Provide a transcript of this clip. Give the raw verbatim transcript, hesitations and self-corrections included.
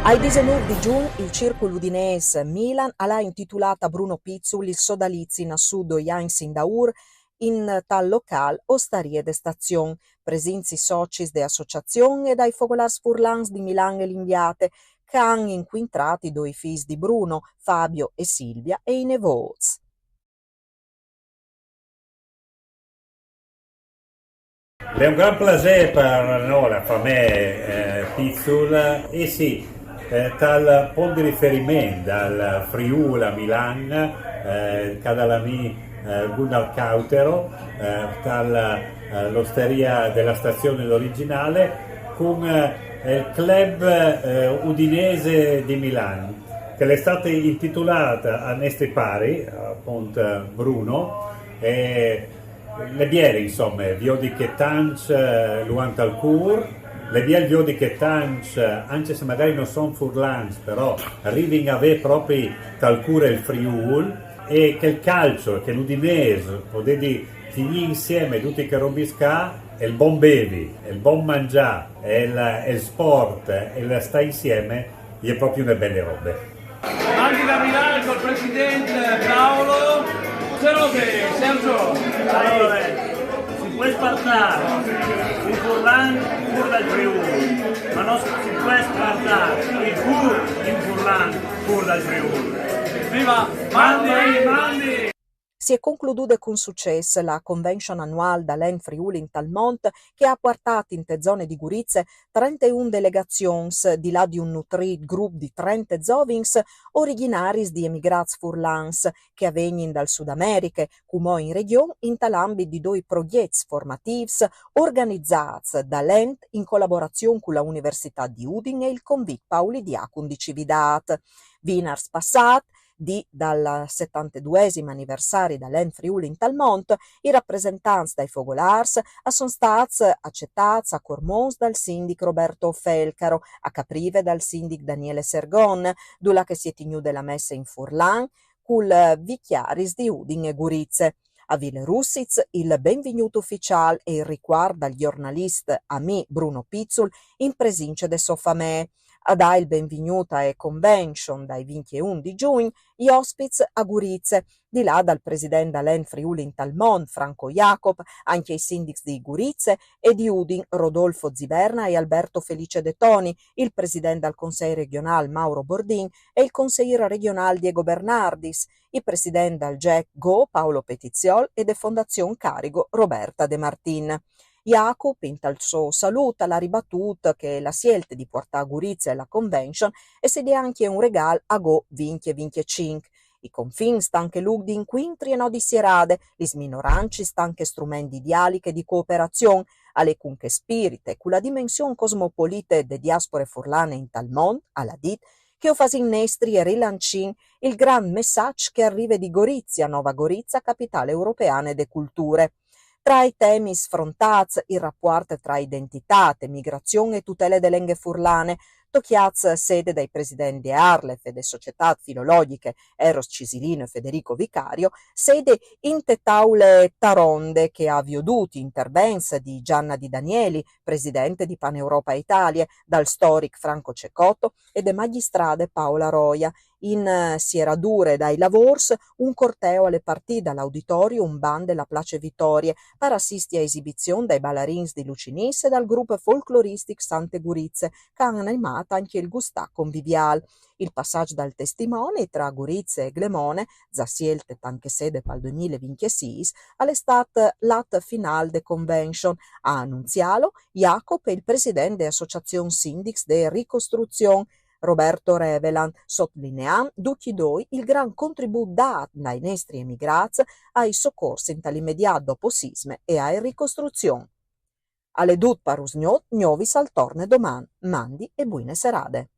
Ai disenûf di Jugn il Circul Udinês Milan al à intitulât a Bruno Pizzul il sodalizi nassût doi agns indaûr intal locâl Ostarie de Stazion, presints i socis de associazion e dai fogolârs furlans di Milan e Limbiate, che a àn incuintrât i doi fîs di Bruno, Fabio e Silvia, e i nevôts. Al è un grant plasê par nô, la famee Pizzul, e sì, tal pont di riferiment dal Friûl a Milan, ca dal amì Gunnar Cautero, tal l'Ostaria de la Stazion l'origjinâl, cun il club udinês di Milan, che al è stât intitulât a nestri pari, apont Bruno, e al è biel, insome, viodi che tancj lu àn tal cûr, al è biel viodi che tancj, ancje se magari no son furlans, però a rivin a vê propit tal cûr il Friûl, e che il calcio, che l'Udinês, o vedi, tignî insiemi dutis chês robis ca, e il bon bevi, e il bon mangjâ, e il sport, e il stâ insiemi, e je propit une biele robe. Anche da Milan col presidente Paolo. Sergio. Alore, si pues puartâ un furlan fûr dal Friûl, ma no si pues puartâ il cûr di un furlan fûr dal Friûl. Viva! Mandi, mandi! Si è concludude cun sucès la convention anuâl dal Ent Friûl intal Mont, che e à puartât inte zone di Gurize trenteun delegazions, di là di un nutrît grup di trente zovins origjinaris di emigrâts furlans, che a vegnin dal Sud Americhe, cumò in regjon, intal ambit di doi progjets formatîfs organizâts dal Ent in colaborazion cu la Universitât di Udin e il Convit Pauli Diacun di Cividât. Vinars passât, dì dal setanteduesim aniversari dal Ent Friûl intal Mont, i rapresentants dai fogolârs a son stâts acetâts a Cormons dal sindic Roberto Felcaro, a Caprive dal sindic Daniele Sergon, dulà che si è tignude la messe in furlan, cul vicjaris di Udin e Gurize. A Vile Russiz il benvignût uficiâl e il ricuart dal gjornalist amì Bruno Pizzul in presince de sô famee. A dâ il benvignût ae convention dai vincjeun di Jugn i ospits a Gurize, di là dal president dal Ent Friûl intal Mont, Franco Jacob, ancje i sindics di Gurize e di Udin, Rodolfo Ziberna e Alberto Felice De Toni, il president dal Consei regjonâl Mauro Bordin e il conseîr regjonâl Diego Bernardis, i presidents dal GEC Go Paolo Petiziol e de Fondazion Carigo Roberta De Martin. Jacob, intal so salût, al à ribatût che la sielte di puartâ a Gurize la convention e sedi ancje un regâl a Go vincj vincjecinc. I confins tant che lûc di incuintri e no di sierade, lis minorancis tant che strument di dialic e di cooperazion, al è cun chest spirit e cu la dimension cosmopolite de diaspore furlane intal mont, al à dit, che o fasìn nestri e rilancìn il grant messaç che al rive di Gorizia, Nova Gorica, capitâl europeane de culture. Tra i temis frontâts, il rapuart tra identitât, emigrazion e tutele de lenghe furlane, tocjâts sede dai presidents de ARLeF e de Societât Filologjiche Eros Cisilino e Federico Vicario, sede inte taule taronde che e à viodût intervents di Gianna Di Danieli, presidente di Paneuropa Italie, dal storic Franco Cecotto e de magjistrade Paola Roia. In sieradure dai lavôrs, un corteo al è partît dal auditorium bande la place Vitorie par assisti ae esibizion dai balarins di Lucinîs e dal grup folcloristic Sante Gurize, che a àn animât ancje il gustâ conviviâl. Il passaç dal testimoni tra Gurize e Glemone, za sielte tant che sede pal doi mil e vincjesîs, al è stât l'at finâl de convention, a anunziâlu Jacob e il president de Associazion Sindics de Ricostruzion, Roberto Revelan, sotlineant ducj i doi il grant contribût dât dai nestris emigrâts ai socors intal imediât dopo sisme e ae ricostruzion. Al è dut par usgnot, Gnovis al torne doman. Mandi e buine serade.